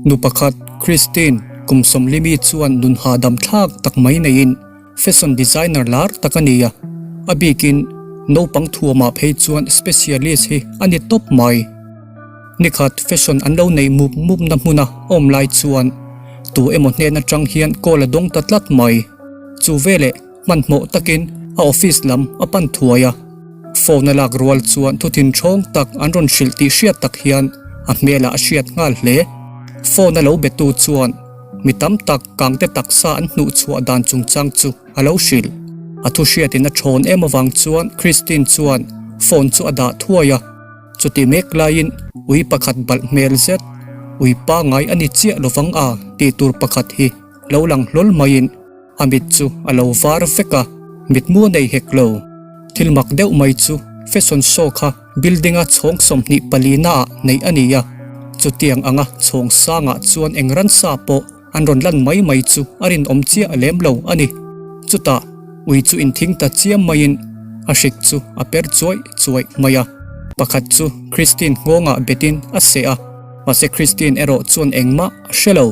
Nu pakhat, Christine, kum 40 mi chuan nun hahdam thlak tak mai neiin fashion designer lar tak a ni a, a bikin naupang thuamah phei chuan specialist hi a ni tawp mai. Nikhat fashion an lo neih mup mup na hmuna awm lai chuan tu emaw hnen atang hian call a dawng ta tlat mai. Chu veleh hmanhmawh takin a office lam a pan thuai a. Phone a lak rual chuan thuthin thawng tak an rawn hrilh tih hriat tak hian a hmelah a hriat nghal hle. Phone a lo betu chuan mi tam tak kangte taksa an hnuh chhuah dan chungchang chu a lo hrilh. A thu hriatin a thawn em avang chuan Christine chuan phone chu a dah thuai a. Chuti mek laiin ui pakhat balh hmel zet, ui pangai a ni chiah lovang a tih tur pakhat hi lo lang hlawl maiin A mit chu a lo var vek a, mitmu a nei hek lo. Thil mak deuh mai chu fashion show kha building a chhawng 24 na ah neih a ni a, chutiang anga chhawng sangah chuan eng ransa pawh an rawn lan mai mai chu a rinawm chiah lem lo a ni. Chutah ui chu inthing ta chiam maiin a hrik chu a per chuaih chuaih mai a, pakhat chu Christine nghawngah betin a seh a, mahse Christine erawh chuan engmah a hre lo.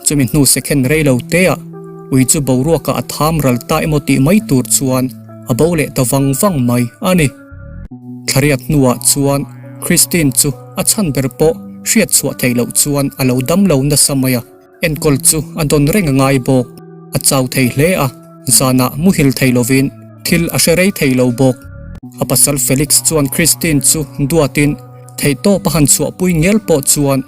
Chumi hnu second rei lo te ah ui chu boruakah a tham ral ta emaw tih mai tur chuan a bo leh ta vang vang mai a ni. Thlariat hnuah chuan Christine chu a chhan ber pawh hriat chhuah theih loh chuan a lo dam lo nasa mai a, enkawl chu a dawn reng a ngai bawk. A chau thei hle a, zanah muhil thei lovin thil a hre rei thei lo bawk. A pasal Felix chuan Christine chu duatin Theihtawp a han chhuahpui ngel pawh chuan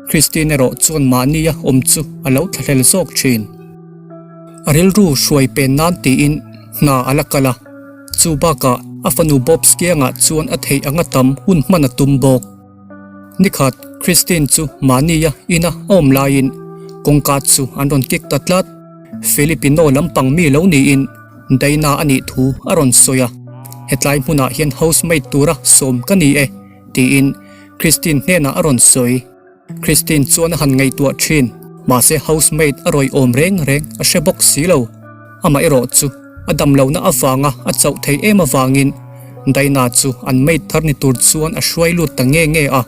Christine erawh chuan mahnia awm chu a lo thlahlel zawk thin. A rilru hruai pen nan tiin hna a la kal a, chu bakah a fanu Bobs kiangah chuan a theih anga tam hun hman a tum bawk. Nikhat Christine chu mahnia ina a awm laiin kawngka chu an rawn kik ta tlat. Filipino lampang mi lo niin Daina a nih thu a rawn sawi a, Hetlai hmunah hian housemaid tura sawm ka ni e, tiin Christine hnenah a rawn sawi. Christine chuan a han ngaihtuah thin, mahse housemaid a rawi awm reng reng a hre bawk si lo. Amah erawh chu a dam lohna avanga a chauh thei em avangin Daina chu an maid thar ni tur chuan a hruai lut ta nge nge a.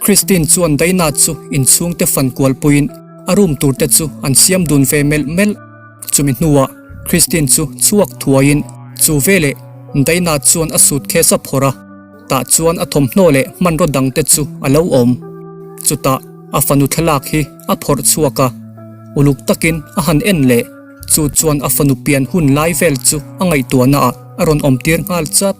Christine chuan Daina chu inchhungte fan kualpuiin a room tur te chu an siam dun ve melh melh. Chumi hnuah Christine chu chhuak thuaiin chu veleh Daina chuan a suitcase a phawrh a, tah chuan a thawmhnaw leh hmanraw dang te chu a lo awm. Chutah a fanu thlalak hi a phawrh chhuak a, uluk takin a han en leh. Chu chuan a fanu pian hun lai vel chu a ngaihtuahnaah a rawn awmtir nghal chat.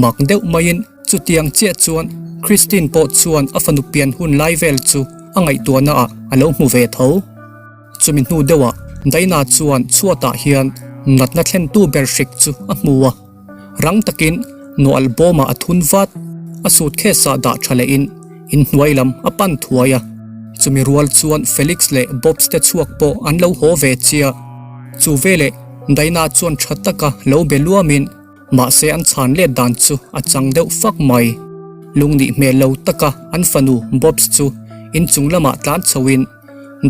Mak deuh maiin Chutiang chiah chuan Christine pawh chuan a fanu pian hun lai vel chu a ngaihtuahna ah a lo hmu ve tho. Chumi hnu deuhah Daina chuan chhuatah hian natna thlentu ber hrik chu a hmu a, rang takin nawalh bawmah a thun vat. A suitcase ah dah tha lehin inhnuai lam a pan thuai a. Chumi rual chuan Felix leh Bobs te chhuak pawh an lo haw ve chiah. Chu veleh Daina chuan tha taka lo be luamin Mahse an chhan let dan chu a chang deuh fak mai. Lungnih hmel lo taka an fanu Bobs chu inchung lamah tlan chhoin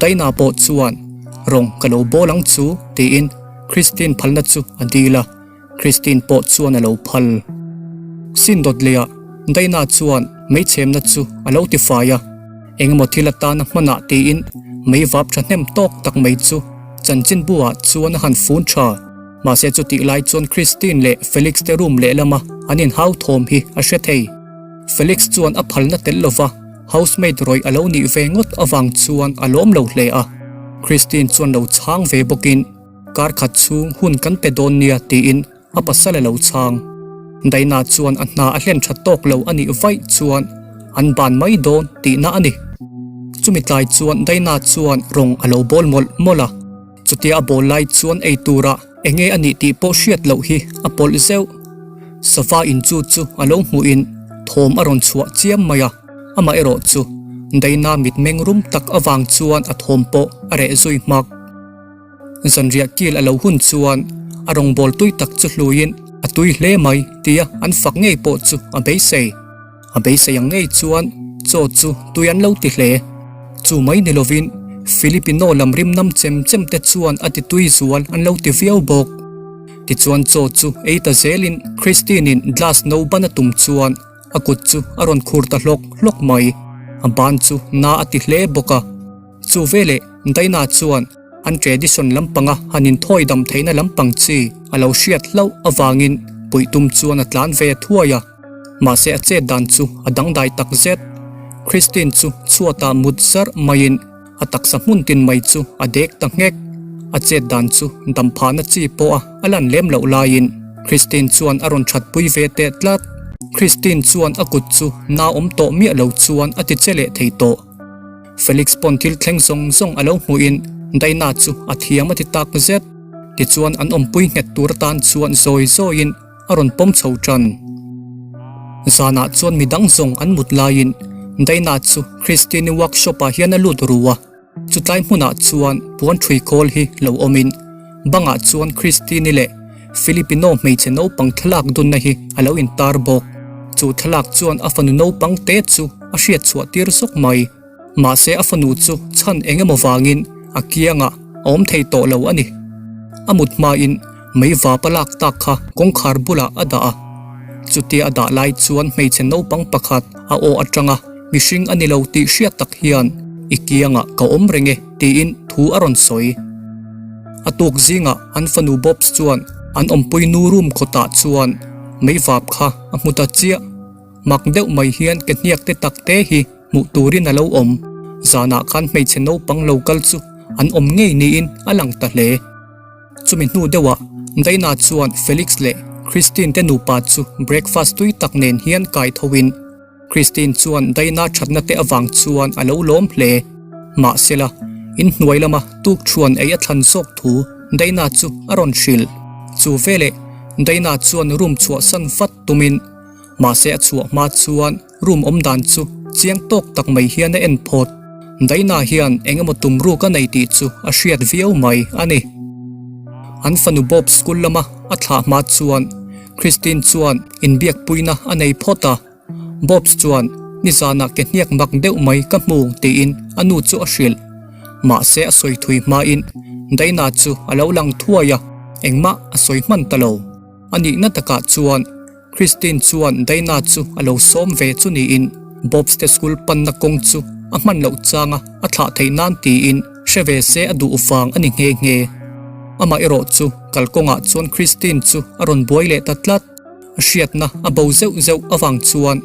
Daina pawh chuan rawng ka lo bawl ang chu tiin Christine phalna chu a dil a, Christine pawh chuan a lo phal. Sin dawt leiah Daina chuan meichhemna chu a lo tifai a, engemaw thil atana hmanah tiin meivap thahnem tawk tak mai chu chanchinbu ah chuan a han fun tha. Mahse chutih lai chuan Christine leh Felix te room lehlama an inhau thawm hi a hre thei. Felix chuan a phalna tel lova housemaid rawih a lo nih ve ngawt avang chuan a lawm lo hle a. Christine chuan lo chhang ve bawkin, Kar khat chhung hun kan pe dawn nia tiin a pasal a lo chhang. Daina chuan a hna a hlen tha tawk lo a nih vaih chuan an ban mai dawn tihna a ni. Chumi tlai chuan Daina chuan rawng a lo bawl mawlh mawlh a. Chutia a bawl lai chuan ei tura enge a nih tih pawh hriat loh hi a pawlh zeuh. Sava in chu chu a lo hmuhin thawm a rawn chhuah chiam mai a, amaherawh chu Daina mitmeng rum tak avang chuan a thawm pawh a reh zui hmak. Zanriah kil a lo hun chuan a rawngbâwl tui tak chu hluiin a tui hle mai tia an fak ngei pawh chu a beisei. A beisei ang ngei chuan chaw chu tui an lo ti hle. Chu mai ni lovin Filipino lam rim nam chem chem te chuan a ti tui zual an lo ti viau bawk. Tichuan chaw chu ei ta zelin Christine-in glass no ban a tum chuan a kut chu a rawn khur ta hlawk hlawk mai. A ban chu na a ti hle bawk a. Chu veleh Daina chuan an tradition lampanga han inthawi dam theihna lampang chi a lo hriat hlauh avangin puih tum chuan a tlan ve thuai a. Mahse a chet dan chu a dangdai tak zet. Christine chu chhuatah mut zarh maiin a taksa hmun tin mai chu a dek ta nghek. A chet dan chu dam phahna chi pawha a lan lem loh laiin Christine chuan a rawn thatpui ve teh tlat. Christine chuan a kut chu na awm tawh miah lo chuan a ti che leh thei tawh. Felix pawn thil thleng zawng zawng a lo hmuhin Daina chu a thiam a ti tak zet. Tichuan an awmpui nghet tur atan chuan zawi zawiin a rawn pawm chho tan. Zanah chuan midang zawng an mut laiin Daina chu Christine-i workshop ah hian a lut ru a, chutlai hmunah chuan puan ṭhui khawl hi lo awmin bangah chuan Christine-i leh Filipino hmeichhe naupang thlalak dunna hi a lo intar bawk. Chu thlalak chuan a fanu naupang te chu a hriat chhuah tir zawk mai. Mahse a fanu chu chhan eng emaw vangin a kiangah a awm thei tawh lo a ni. A mut hmain mei vapa lak tak kha kawngkhar bulah a dah a. Chutia a dah lai chuan hmeichhe naupang pakhat a aw atanga mihring a ni lo tih hriat tak hian i kiangah ka awm reng e tiin thu a rawn sawi. A tuk zingah an fanu Bobs chuan an awmpui nu room khawtah chuan mei vap kha a hmu ta chiah. Mak deuh mai hian ke hniak te tak te hi hmuh turin a lo awm. Zanah khan hmeichhe naupang lo kal chu an awm ngei niin a lang ta hle. Chumi hnu deuhah Daina chuan Felix leh Christine te nupa chu breakfast tui tak nen hian kai tho in Christine chuan Daina thatna te avang chuan a lo lawm hle. Mahsela, inhnuai lama tukṭhuan ei a thlan zawk thu Daina chu a rawn hrilh. Chu veleh Daina chuan room chhuahsan vat tumin Mahse a chhuah hma chuan room awm dan chu chiang tawk tak mai hian a en phawt. Daina hian eng emaw tum ruk a nei tih chu a hriat viau mai a ni. An fanu Bob school lama a thlah hma chuan Christine chuan inbiakpuina a nei phawt a. Bobs chuan nizanah ke hniak mak deuh mai ka hmu tiin a nu chu a hrilh. Mahse a sawi thui hmain Daina chu a lo lang thuai a, engmah a sawi hman ta lo. A nihna takah chuan Christine chuan Daina chu a lo sawm ve chu niin Bob's te school panna kawng chu a hman loh changa a thlah theih nan tiin hre ve se a duh vang a ni nghe nghe. Amah erawh chu kalkawngah chuan Christine chu a rawn buai leh ta tlat. A hriatna a bo zeuh zeuh avang chuan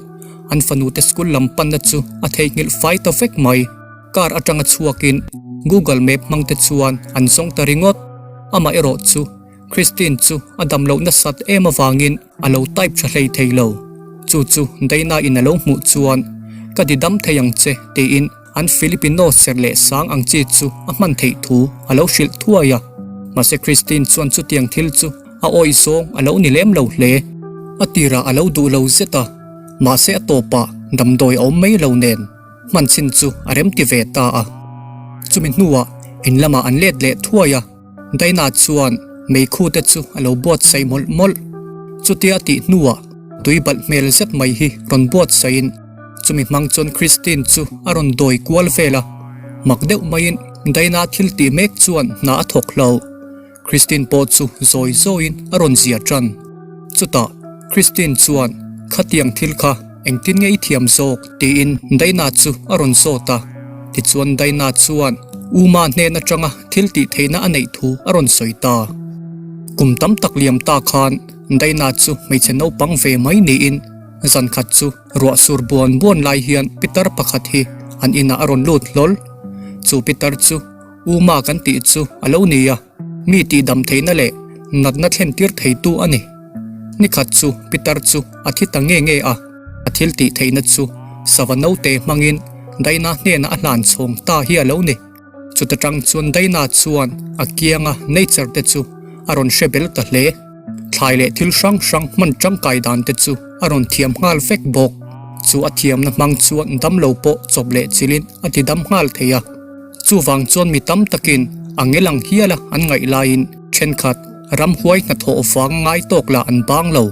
an fanu te school lam panna chu a theihnghilh fai ta vek mai. Car atanga chhuakin Google Map hmang te chuan an zawng ta ringawt. Amah erawh chu Christine chu a dam loh nasat em avangin a lo type tha hlei thei lo. Chu chu Daina in a lo hmuh chuan, Ka ti dam thei ang che tiin an Filipino serh leh sang ang chi chu a hman theih thu a lo hrilh thuai a. Mahse Christine chuan chutiang thil chu a awih zawng a lo ni lem lo hle. A tirah a lo duh lo zet a, mahse a tawpah damdawi a awm mai lo nen. Hman chin chu a remti ve ta a. Chumi hnuah in lamah an let leh thuai a. Daina chuan meikhu te chu a lo buatsaih mawlh mawlh. Chutia a tih hnuah tui balh hmel zet mai hi rawn buatsaihin chumi hmang chuan Christine chu a rawn dawi kual vel a. Mak deuh maiin Daina thil tih mek chuan hna a thawk hlo. Christine pawh chu zawi zawiin a rawn zia tan. Chutah Christine chuan khatiang thil kha Engtin nge i thiam zawk? tiin Daina chu a rawn zawt a. Tichuan Daina chuan Uma hnen atanga thil tih theihna a neih thu a rawn sawi ta. Kum tam tak liam ta khan Daina chu hmeichhe naupang ve mai niin zan khat chu ruah sur buan buan lai hian pitar pakhat hi an inah a rawn lut hlawl. Chu pitar chu Uma kan tih chu a lo ni a. Mi tihdam theihna leh natna thlen tir theitu a ni. Nikhat chu Pitar chu a thi ta nge nge a, a thil tih theihna chu sava naute hmangin Daina hnenah a hlan chhawng ta hi a lo ni. Chuta tang chuan Daina chuan a kianga nature te chu a rawn hre bel ta hle. Thlai leh thil hrang hrang hman tangkai dan te chu a rawn thiam nghal vek bawk. Chu a thiamna hmang chuan damlo pawh chawp leh chilhin a ti dam nghal thei a. Chuvang chuan mi tam takin a ngel ang hiala an ngaih laiin thenkhat ramhuai hnathawh vang ngai tawk lah an bang lo.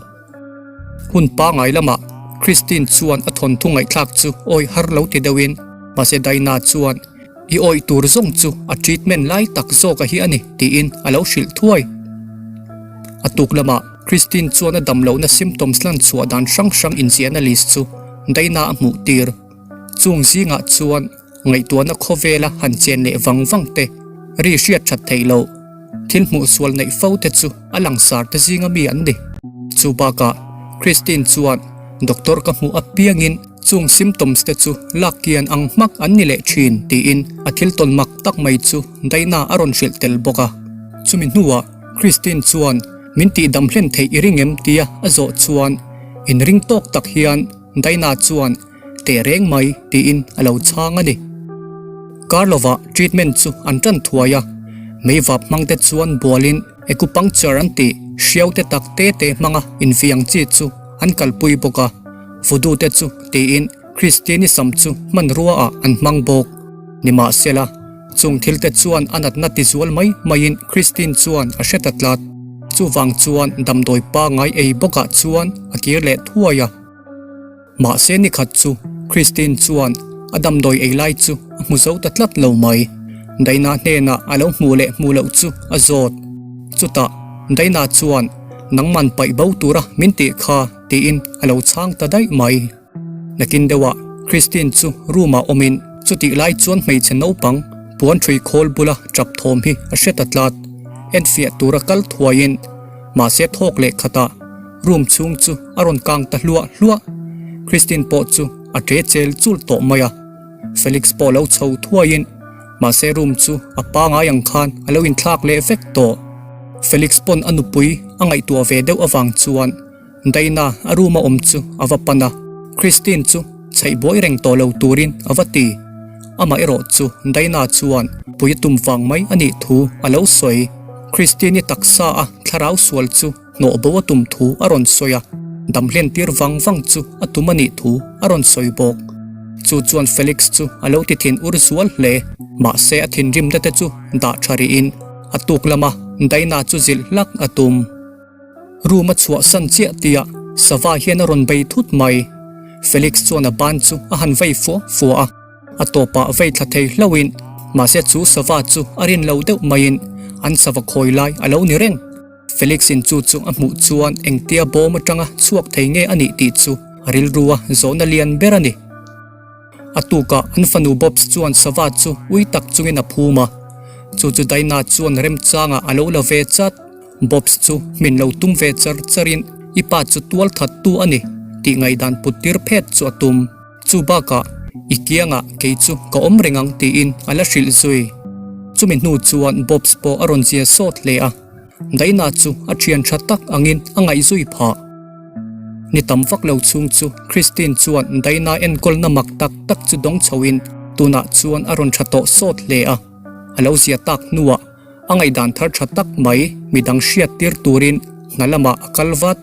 Hun pangai lamah Christine chuan a thawnthu ngaihthlak chu awih har lo ti deuhin mahse Daina chuan i awih tur zawng chu a treatment lai tak zawk a hi a ni tiin a lo hrilh thuai. A tuk lamah Christine chuan a damlohna symptoms lan chhuah dan hrang hrang inziahna list chu Daina a hmuh tir. Chung zingah chuan ngaihtuahna khawvela han chen leh vang vang te, ri hriat that theih loh, thil hmuh sual neih fo te chu a langsar te zinga mi an ni. Chu bakah Christine chuan doctor ka hmuh apiangin chung symptoms te chu lak kian ang hmak an ni leh thin tiin a thil tawn mak tak mai chu Daina a rawn hrilh tel bawk a. Chumi hnuah Christine chuan min tihdam hlen theih i ring em tia a zawh chuan inring tawk tak hian Daina chuan teh reng mai tiin a lo chhang a ni. Kar lovah treatment chu an tan thuai a, meivap hmang te chuan bualin acupuncture an tih hriau te tak te te hmanga infiang chi chu an kalpui bawk a, voodoo te chu tiin Christiani sam chu hmanrua ah an hmang bawk. Nimahsela, chung thil te chuan a natna tizual mai maiin Christine chuan a hre ta tlat. Chuvang chuan damdawi pangai ei bawkah chuan a kir leh thuai a. Mahse ni khat chu Christine chuan a damdawi ei lai chu a hmu zo ta tlat lo mai. Daina hnenah a lo hmuh leh hmuh loh chu a zawt. Chutah Daina chuan nangman paih bo tura min tih kha tiin a lo chhang ta daih mai. Nakin deuhah Christine chu room ah awmin chutih lai chuan hmeichhe naupang puan ṭhui khawl bula ṭap thawm hi a hre ta tlat. Enfiah tura kal thuaiin mahse thawk leh khatah room chhung chu a rawn kang ta hluah hluah. Christine pawh chu a ṭe chel chul tawh mai a, Felix pawh lo chho thuaiin mahse room chu a pangai ang khan a lo inthlak leh vek tawh. Felix pawn a nupui a ngaihtuah ve deuh avang chuan Daina a room a awm chu a va pan a, Christine chu chheih buai reng tawh lo turin a va ti. Amah erawh chu Daina chuan pui a tum vang mai a nih thu a lo sawi. Christine-i taksa a thlarau sual chu hnawh bo a tum thu a rawn sawi a, dam hlen tir vang vang chu a tum a nih thu a rawn sawi bawk. Chu chuan Felix chu a lo ti thin ur zual hle. Mahse a thinrimna te chu dah tha rihin a tuk lama Daina chu zilh hlak a tum. Room a chhuahsan chiah tihah Sava hian a rawn bei thut mai. Felix chuan a ban chu a han vei fua fua a, a tawpah vei thla thei hlauhin mahse chu Sava chu a rin lo deuh maiin an sava khawi lai a lo ni reng. Felix in chu chu a hmuh chuan engtia bawm atanga chhuak thei nge a nih tih chu a rilru a zawhna lian ber a ni. A tukah an fanu Bobs chuan Sava chu ui tak chungin a phum a, chu chu Dinah chuan remchangah a lo la ve chat. Bobs chu hmin lo tum ve char charin i pa chu tual that tu a ni tih ngaihdan put tir phet chu a tum. Chu bakah i kiangah kei chu ka awm reng ang tiin a la hrilh zui. Chumi hnu chuan Bobs pawh a rawn zia sawt hle a, Daina chu a thian tha tak angin a ngaih zui phah. Ni tam vak lo chhung chu Christine chuan Daina enkawlna mak tak tak chu dawng chhoin tunah chuan a rawn tha tawh sawt hle a, a lo zia tak hnuah A ngaihdan thar tha tak mai midang hriat tir turin hna lamah a kal vat.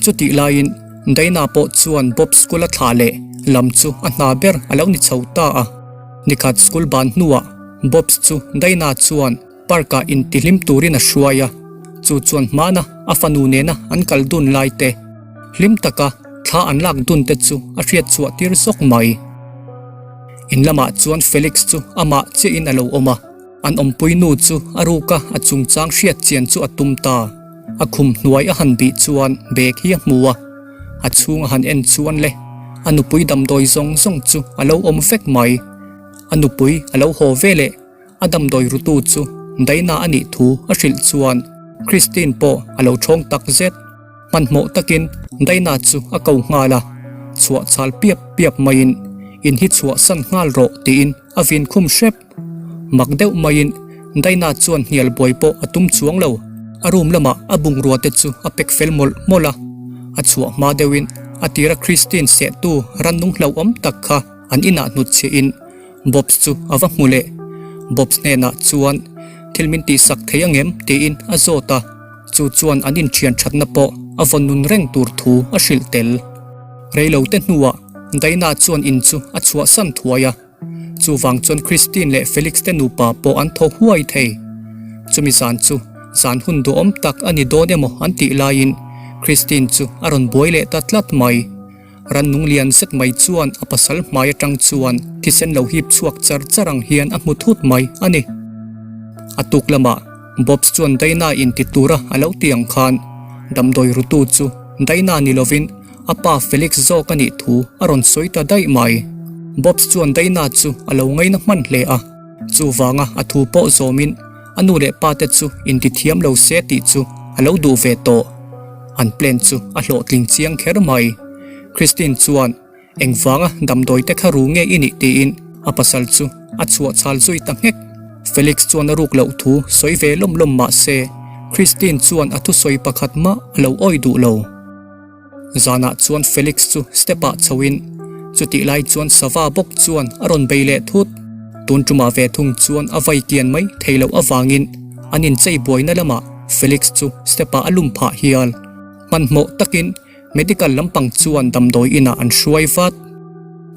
Chutih laiin Daina pawh chuan Bob school a thlah leh lam chu a hna ber a lo ni chho ta a. Nikhat school ban hnuah Bobs chu Daina chuan park ah intihlim turin a hruai a, chu chuan hmana a fanu nena an kal dun lai te, hlim taka thla an lak dun te chu a hriat chhuah tir zawk mai. In lamah chuan Felix chu amah chiahin a lo awm a. An awmpui nu chu a ruk a, a chungchang hriat chian chu a tum ta. A khum hnuai a han bih chuan bag hi a hmu a, a chhung a han en chuan le, a nupui damdawi zawng zawng chu a lo awm vek mai. A nupui a lo haw ve leh a damdawi rutu chu Daina a nih thu a hrilh chuan Christine pawh a lo thawng tak zet. Hmanhmawh takin Daina chu a ko nghal a, chhuah chhal piap piap maiin in hi chhuahsan nghal rawh tiin a vin khum hrep. Mak deuh maiin Daina chuan hnial buai pawh a tum chuang lo. A room lamah a bungrua te chu a pack fel mawlh mawlh a. A chhuah hma deuhin a tira Christine sehtu rannung hlauhawm tak kha an inah hnutchhiahin Bobs chu a va hmu leh. Bobs hnenah chuan thil min tihsak thei angem tiin a zawt a, chu chuan an inthian thatna pawh a vawn nun reng tur thu a hrilh tel. Reilote hnuah Daina chuan in chu a chhuahsan thuai a. Chuvang chuan Christine leh Felix te nupa pawh an thaw huai thei. Chumi zan chu zan hun duhawm tak a ni dawn emaw an tih laiin Christine chu a rawn buai leh ta tlat mai. Rannung lian zet mai chuan a pasal hmai atang chuan thisen lo hip chhuak char char ang hian a hmu thut mai a ni. A tuk lamah Bobs chuan Daina in ti tura a lo ti ang khan damdawi rutu chu Daina ni lovin A pa Felix zawk a nih thu a rawn sawi ta daih mai. Bobs chuan Dayna chu a lo ngaina hman hle a, chuvanga a thu pawh zawmin a nu leh pa te chu intithiam lo se tih chu a lo duh ve tawh. An plan chu a hlawhtling chiang kher mai. Christine chuan Engvanga damdawi te kha ru nge i nih tiin a pasal chu a chhuah chhal zui ta nghek. Felix chuan a ruk loh thu sawi ve lawm lawm mah se Christine chuan a thusawi pakhat mah a lo awih duh lo. Zanah chuan Felix chu step ah chhoin chutih lai chuan sava bawk chuan a rawn bei leh thut. Tun tumah ve thung chuan a vai kian mai thei loh avangin an inchei buaina lamah Felix chu step ah a lum phah hial. Hmanhmawh takin Medical lampang chuan damdawi inah an hruai vat.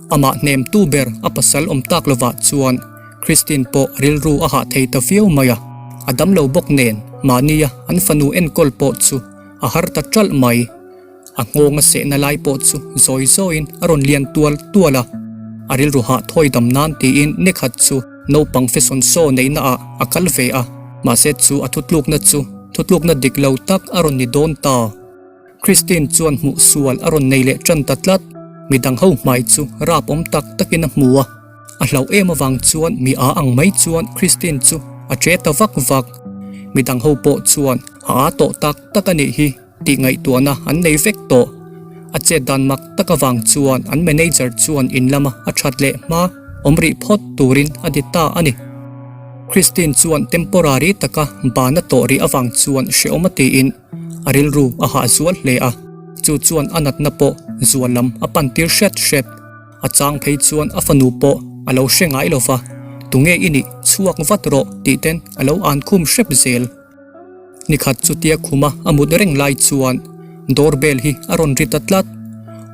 Amah hnemtu ber a pasal awm tak lovah chuan Christine pawh a rilru a hah thei ta viau mai a, a damlo bawk nen mahnia an fanu enkawl pawh chu a har ta ṭalh mai. A nghawng a sehna lai pawh chu zawi zawiin a rawn lian tual tual a, a rilru hah thawi dam nan tiin nikhat chu naupang fashion show neihna ah a kal ve a, mahse chu a thutlukna chu thutlukna dik lo tak a rawn ni dawn ta. Christine chuan hmuh sual a rawn nei leh tan ta tlat. Midang ho hmai chu rap awm tak takin a hmu a, a hlauh em avang chuan mi a ang mai chuan Christine chu a che ta vak vak. Midang ho pawh chuan a aa tawh tak tak a nih hi tih ngaihtuahna an nei vek tawh. A chet dan mak tak avang chuan an manager chuan in lama a that leh hma awm rih phawt turin a ti ta a ni. Christine chuan temporary taka ban a tawh rih avang chuan hrehawm a tiin, A rilru a hah zual hle a, chu chuan a natna pawh zual lam a pan tir hret hret. A chang phei chuan a fanu pawh a lo hre ngai lo va, Tunge i nih, chhuak vat rawh tih ten a lo an khum hrep zel. Nikhat chutia khuma a mut reng lai chuan door bell hi a rawn ri ta tlat.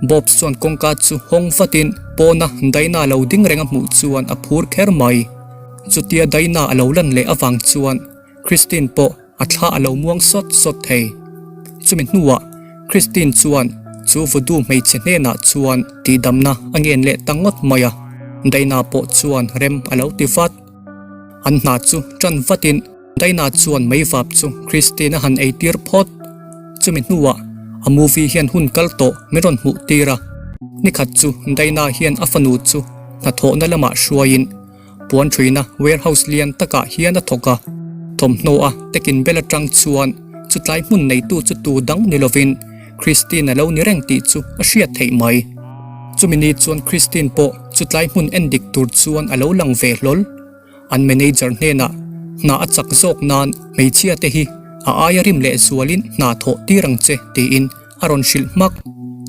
Bobs chuan kawngka chu hawng vatin pawna Dinah lo ding reng a hmuh chuan a phur kher mai. Chutia Dinah a lo lan leh avang chuan Christine pawh a thla a lo muang sawt sawt thei. Chumi hnuah Christine chuan chu voodoo hmeichhe hnenah chuan tihdamna a ngen leh ta ngawt mai a, Daina pawh chuan rem a lo ti vat. An hna chu tan vatin Daina chuan meivap chu Christine a han eitir phawt. Chumi hnuah a movie hian hun kal tawh min rawn hmuh tir a. Nikhat chu Daina hian a fanu chu hnathawhna lamah hruaiin Puan ṭhuina warehouse lian takah hian a thawk a, thawmhnaw a tekin bel aṭang chuan chutlai hmun neitu chu tu dang ni lovin Christine a lo ni reng tih chu a hriat theih mai. Chumi ni chuan Christine pawh chutlai hmun en dik tur chuan a lo lang ve hlawl. An manager hnenah hna a chak zawk nan hmeichhia te hi a aia rim leh zualin hna thawh tir ang che tiin a rawn hrilh hmak.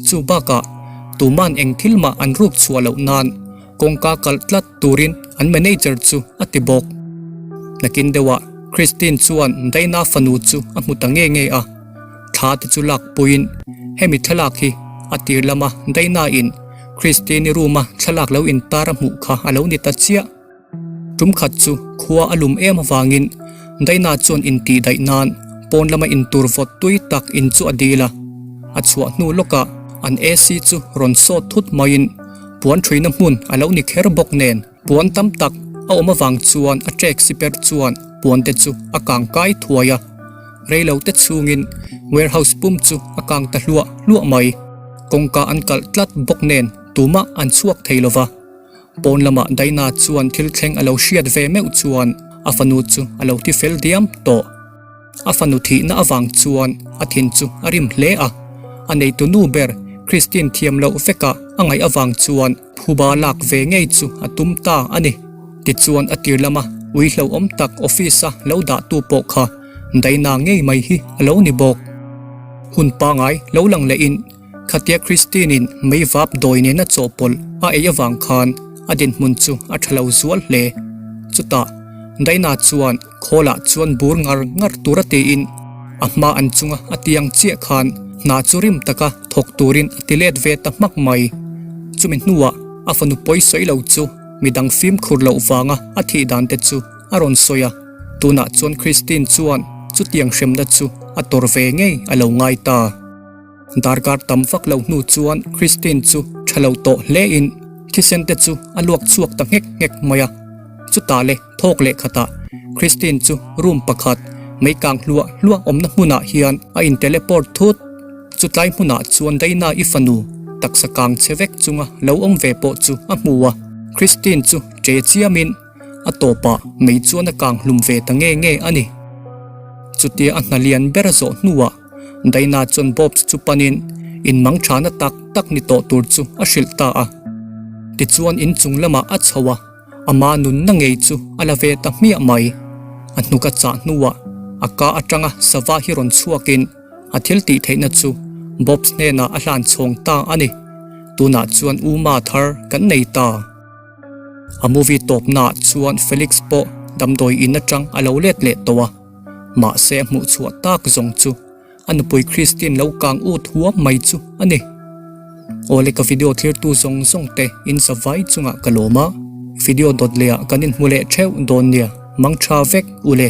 Chu bakah tuman eng thil mah an ruk chhuah loh nan Kawngka kalh tlat turin an manager chu a ti bawk. Nakin deuhah Christine chuan Daina fanu chu a hmu ta nge nge a, thla te chu lak puiin hemi thlalak hi a tir lama Daina in Christine-i room-a thlalak lo intar a hmuh kha a lo ni ta chiah. Tum khat chu khua a lum em avangin Daina chuan intih daih nan pawn lama intur vawt tui tak in chu a dil a, a chhuah hnu lawkah an AC chu rawn sawt thut maiin Puan ṭhuina hmun a lo ni kher bawk nen puan tam tak a awm avang chuan a ṭek siper chuan puan te chu a kang kai thuai a, reilo te chhungin warehouse pum chu a kang ta hluah hluah mai. Kawngka an kalh tlat bawk nen tumah an chhuak thei lova. Pawn lamah Daina chuan thil thleng a lo hriat ve meuh chuan a fanu chu a lo ti fel diam tawh. A fanu thihna avang chuan a thin chu a rim hle a, a neitu nu ber Christine thiam loh vekah a ngaih avang chuan phuba lak ve ngei chu a tum ta a ni. Tichuan a tir lama ui hlauhawm tak office-a lo dahtu pawh kha Daina ngei mai hi a lo ni bawk. Hun pangai lo lang lehin Khatia Christine-in meivap dawi nena chawhpawlh a ei avang khan a dinhmun chu a tha lo zual hle. Chutah, Daina chuan khawlah chuan bur ngar ngar tura tiin a hma an chunga a tiang chiah khan hna chu rim taka thawk turin a ti let ve ta hmak mai. Chumi hnuah a fanu pawi sawi lo chu midang fimkhur loh vanga a thih dan te chu a rawn sawi a, tunah chuan Christine chuan chutiang hremna chu a tawr ve ngei a lo ngai ta. Darkar tam vak lo hnu chuan Christine chu tha lo tawh hle in thisen te chu a luak chhuak ta nghek nghek mai a. Chutah le thawk leh khatah Christine chu room pakhat mei kang hluah hluah awmna hmunah hian a in teleport thut. Chutlai hmunah chuan Daina i fanu taksa kang che vek chunga lo awm ve pawh chu a hmu a. Christine chu che chiamin a tawpah mei chuan a kang hlum ve ta nge nge a ni. Chutia a hna lian ber zawh hnuah Daina chuan Bobs chu panin in mang thana tak tak ni tawh tur chu a hrilh ta a. Tichuan inchung lamah a chho a, ama nunna ngei chu a la ve ta hmiah mai. A hnuk a chah hnuah a ka atanga sava hi rawn chhuakin a thil tih theihna chu Bobs hnenah a hlan chhawng ta a ni. Tunah chuan Uma thar kan nei ta. A movie tawpnaah chuan Felix pawh damdawi in atang a lo let leh tawh a, mahse a hmuh chhuah tak zawng chu a nupui Christine lo kang ut huam mai chu a ni. Awle ka video thlirtu zawng zawng te in zavai chungah ka lawm a, video dawt lehah kan inhmu leh theuh dawn nia, mang tha vek ule.